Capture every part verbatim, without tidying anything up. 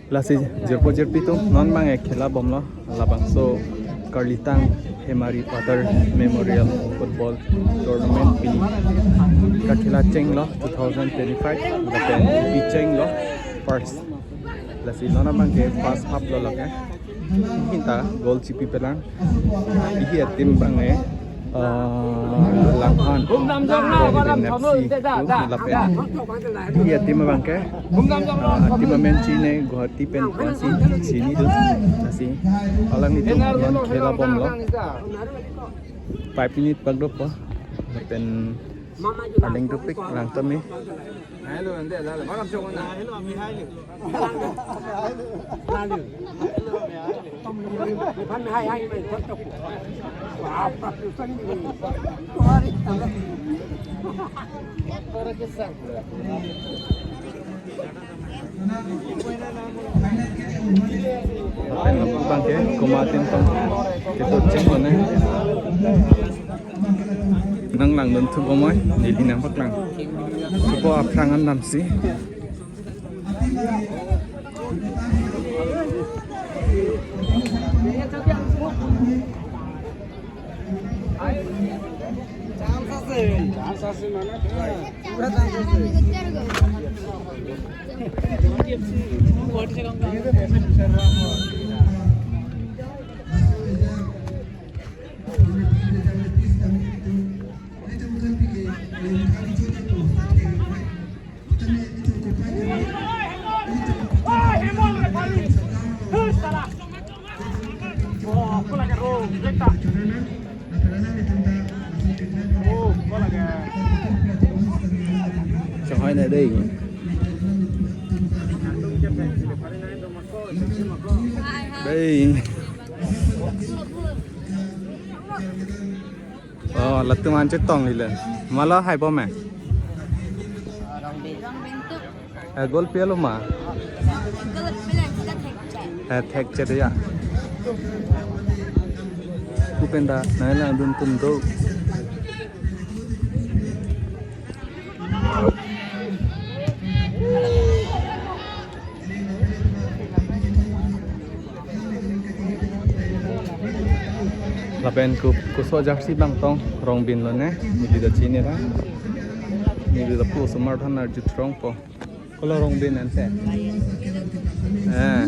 Lasi jirpo jirpi atum, non abang khela bomlo, labangso Karlitang Hemari Pathar Memorial Football Tournament pini kakhela chenglo two thousand twenty-five, lapen pi chenglo first. Lasi non abang ke first half lo lake. Hinta goal chipi pelang. Isi ateam abang ke, eh, Langhan Provident F C, lapen isi ateam abang ke, eh, ateam amen chini Guwahati pen pensi chini do. Lasi alanglitum non khela bomlo. Five minute bak dopo. Lapen aling dopik lang tame. Abang ke komat atum tong ketok cheng mane. Nang langdun thu bomoi, neli nang paklang. Supo aphrang an damsi. Chonghoi na dei. Dei. Oh, latum an chetong lile. Malo hai bom eh. Eh, goal pi alo ma? Eh, thek chet ya. Kupenda, nai langdun atum do. Lapen ku, kuso jersey abang tong Rongbin lo ne, neli ta chini ra. Neli ta pu osomar than arju throngpo. Kolo Rongbin anse. Eh.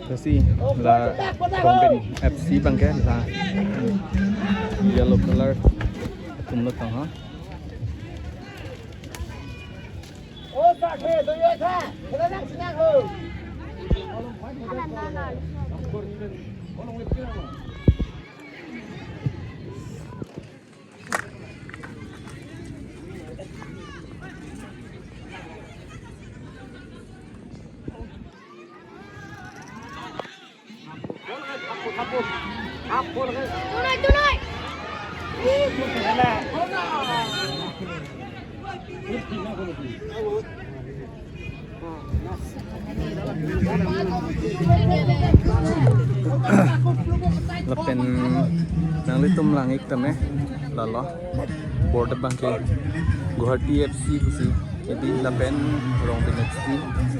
Lasi la Rongbin F C abang ke la yellow color atum lo tong ha. Lapen nanglitum lang-ik tame lalo. Board abang ke Guwahati F C pusi. Jadi lapen Rongbin F C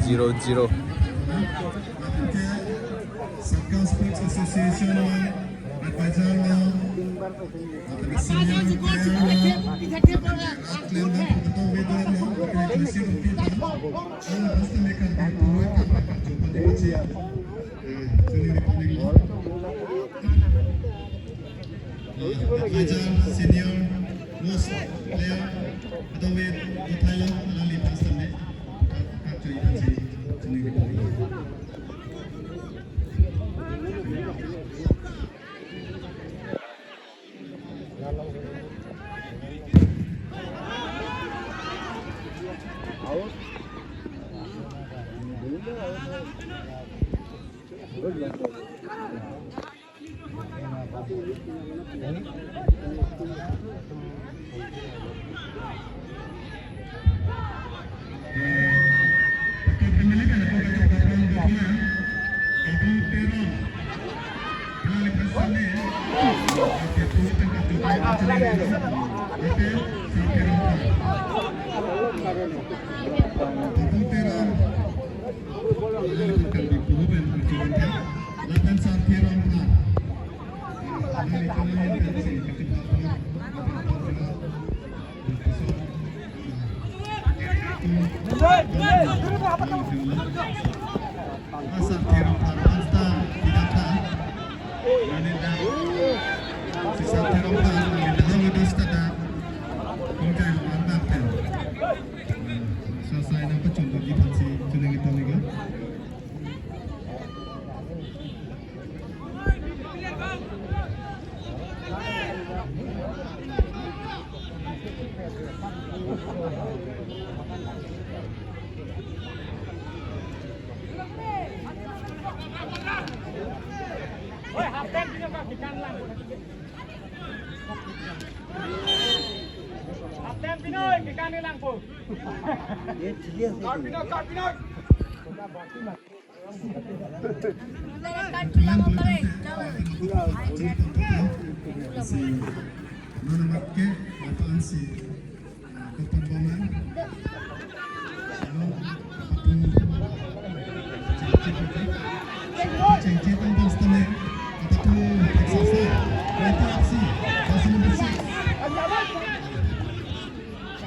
zero zero. Sabgaon Sports Association advisor lo, lapen senior player lo, athlete lo, lapen leader lo, lapen aggressive athlete lo. All of us to make a big point, eh, to the Republic lo. Eh, advisor, senior, most player, atau we, athlete lo, alangli aphan sitame kap, kap choi aphan si, to the Republic lo. Asar Terong Pharphan sta tidak ta. Nani dak si Sar Terong Pharphan nani dak nang dak sta dak. Kong jai lo anak pen. Sasai nang pachun bagi phansi chuning itu nih kan. Oi, half time pino ka kikan lang. Half time pino kikan lang po. Kar pino, kar pino. Si, mana mat ke, apa si, ah, Kopan Boman. Ano, apa tu? Chengche, chengche, chengche, tang tang setame. Apa tu? Texas, eh? Nanti aksi, jersey number six. Yang ni, eh?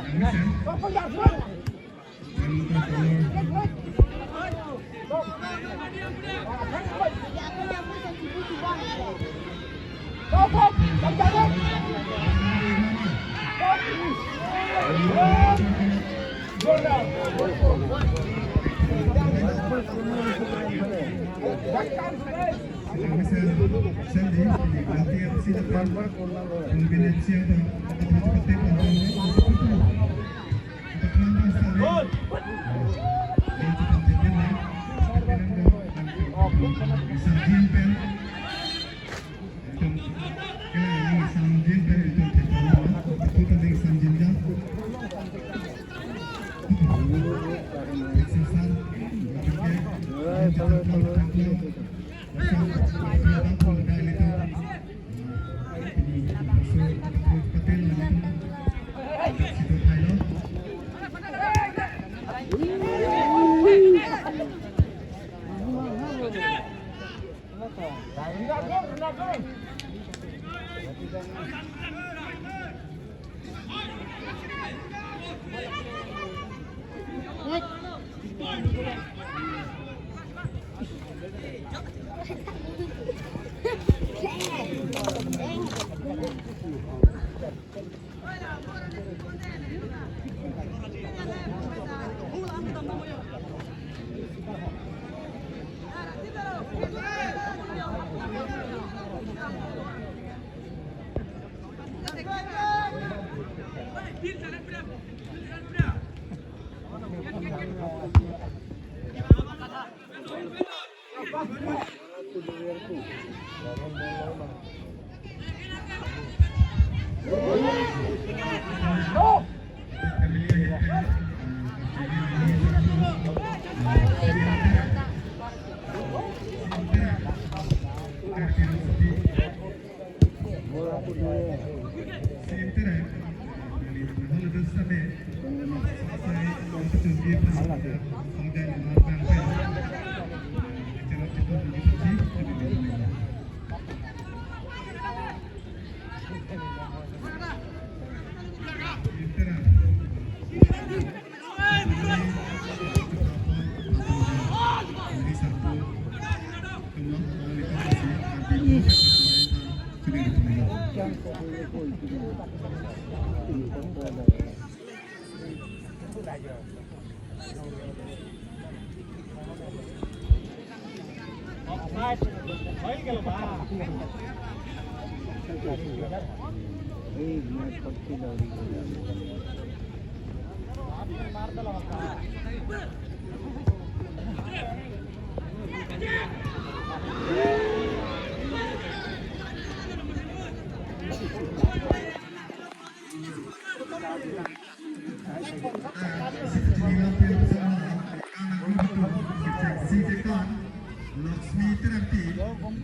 Lakshmi Terangpi,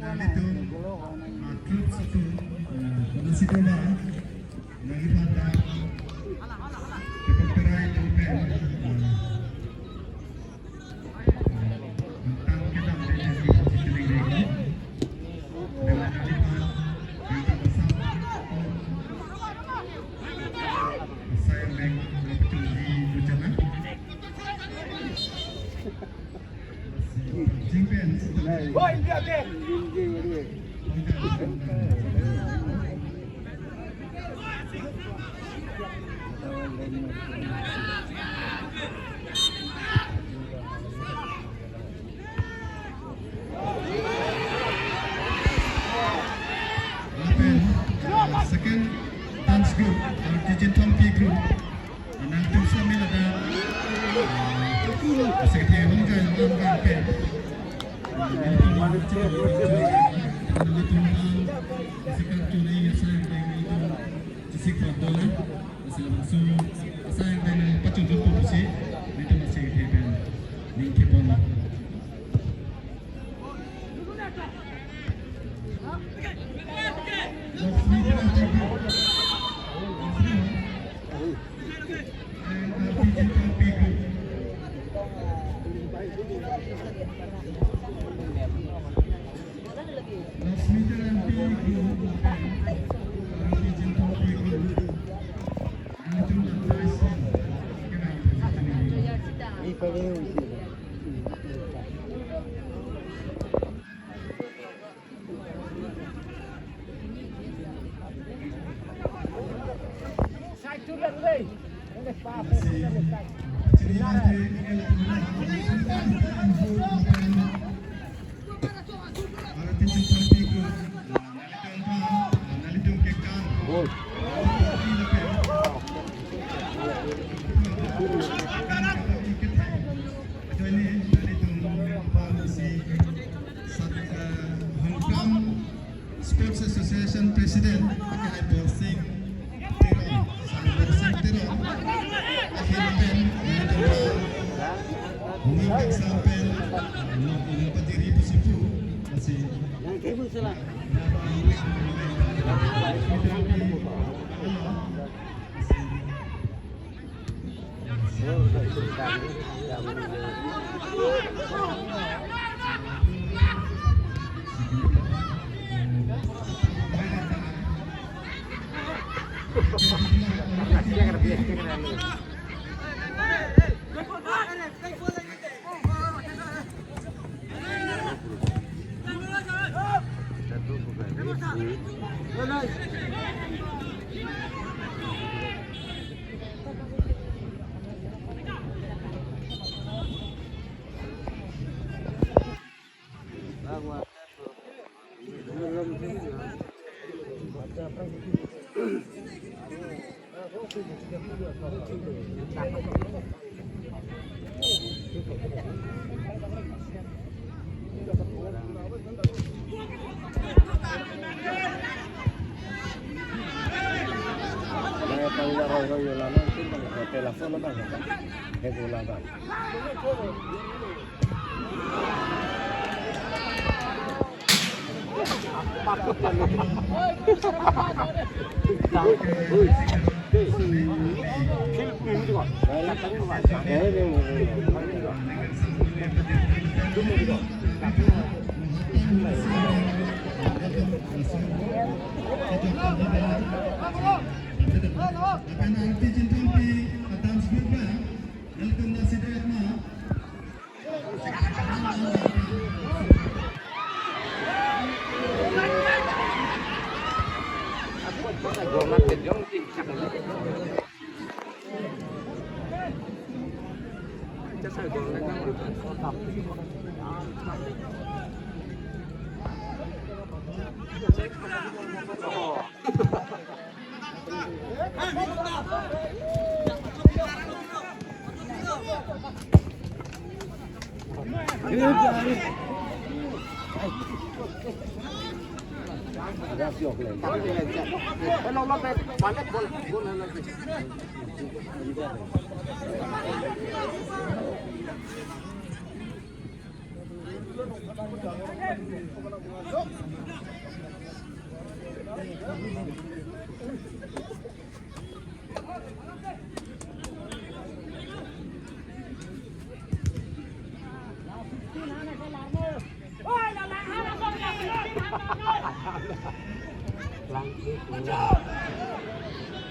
nelitum, ah, troops atum, ah, nasi doma, neli pada, tepuk perai, tepuk perai, ah, Jingpen. Oh, India ke. Lapen, uh, second dance group, uh, Tijin Thongpi group. Nangtum sami ladak, uh, secretary hong join, hong join pen. Uh, nangtum, nangtum, nangtum, nangtum, nangtum, Lasi labangso asai pen pachunjun po pusi, nelitum lasi kethepen ning kepon. Sports Association President, Borsing Teron, Borsing Teron, ahin pen, ningkan sampai, ningkan padiri pusi pu, masih.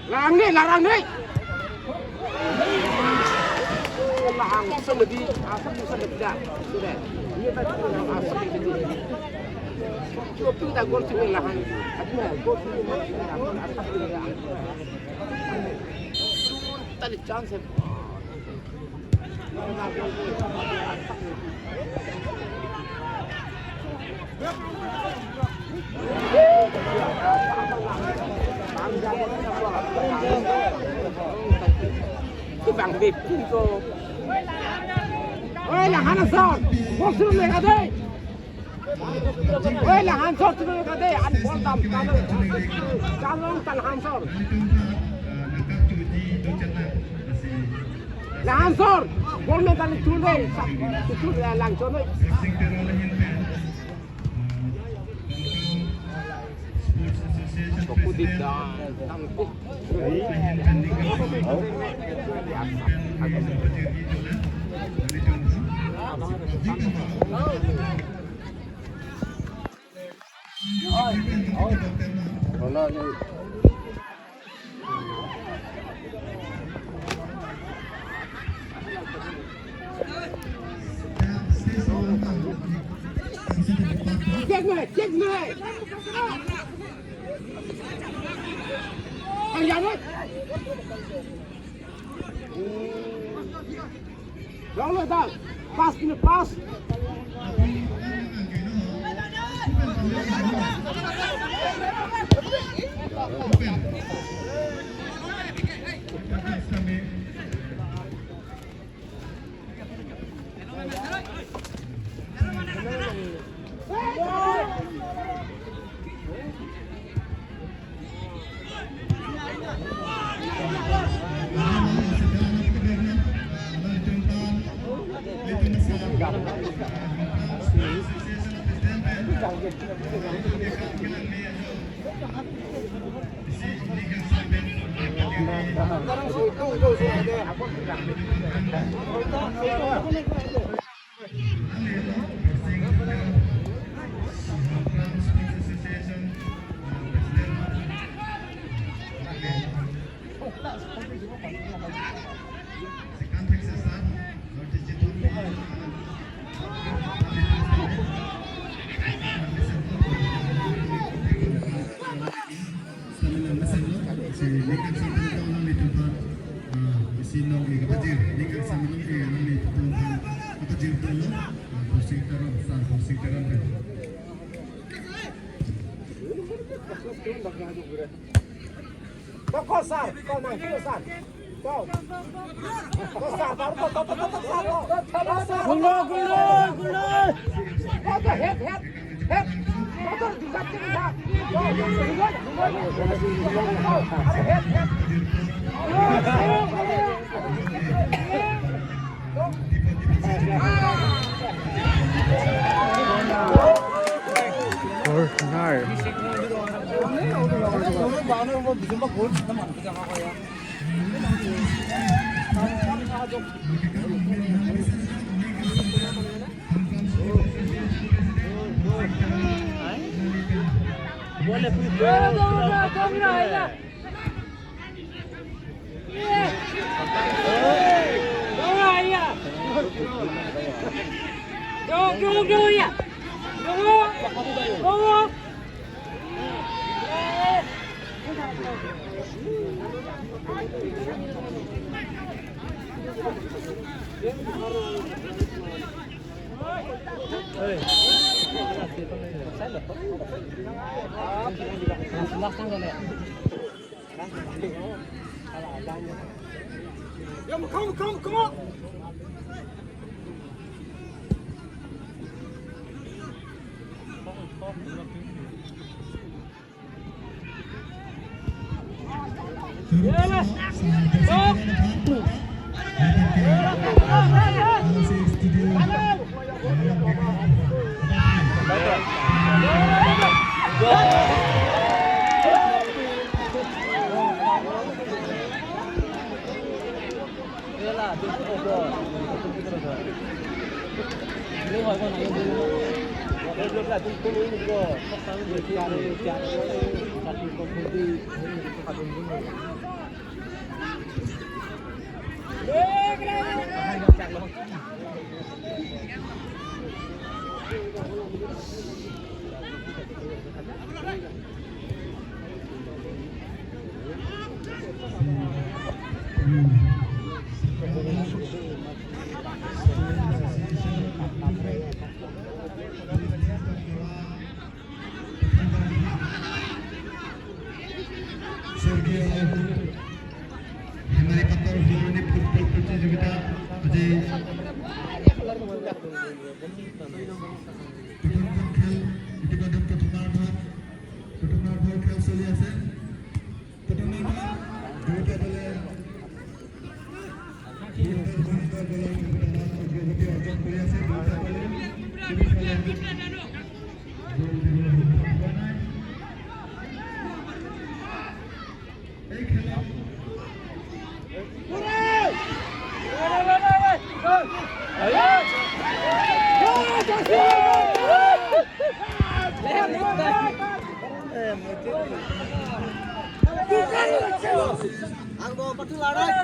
Larang ni, larang ni. Lahang selebi, asap bisa lebih dah. Sudah. Ini tadi lahang asap lebih. Cuma pinta gol sini lahang. Ada gol sini, asap lebih dah. Tadi chance. Bang Bepin ko. Oi, lahang asor. Bosur le kade. Oi, lahang asor tu kade. An bol dam kamu. Jalong tan lahang asor. Lahang asor. Bol me tan tu le. Tu le lang chonoi. Check me, check me. Ang yaman. Long le dal. Pass kini, pass. Stamina masang lo, si Nick Exam pun tahu nang itu kan, ah, si nong ni kepajir, Nick Exam nong ni nang itu kan, kepajir tu lo, ah, Borsing Teron, Sar Borsing Teron tu. Toko sar, toko nang kilo sar. Toko. Toko sar, baru toko, toko, toko, sar, toko. Toko sar. Gulo, gulo, gulo. Toko, het, het, het. Toko, juga, juga. Toko, juga, juga. Toko, het, het. Four nine. স্বর্গীয় হেমালী কাপৰ field football প্ৰতিযোগিতা আজি প্ৰথমখন খেল ইতিমধ্যে প্ৰথমাৰ্ধত, প্ৰথমাৰ্ধৰ খেল চলি আছে। প্ৰথমাৰ্ধত দুয়োটা দলে Ang bawa patu larai.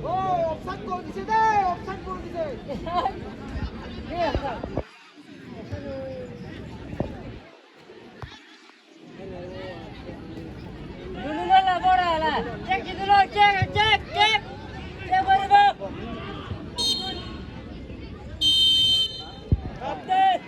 Oh, offside goal দিছে দেই, offside goal দিছে। Dulu la, la, bola la. Cek dulu, cek, cek, cek. Cek, bola, bola. Kapten.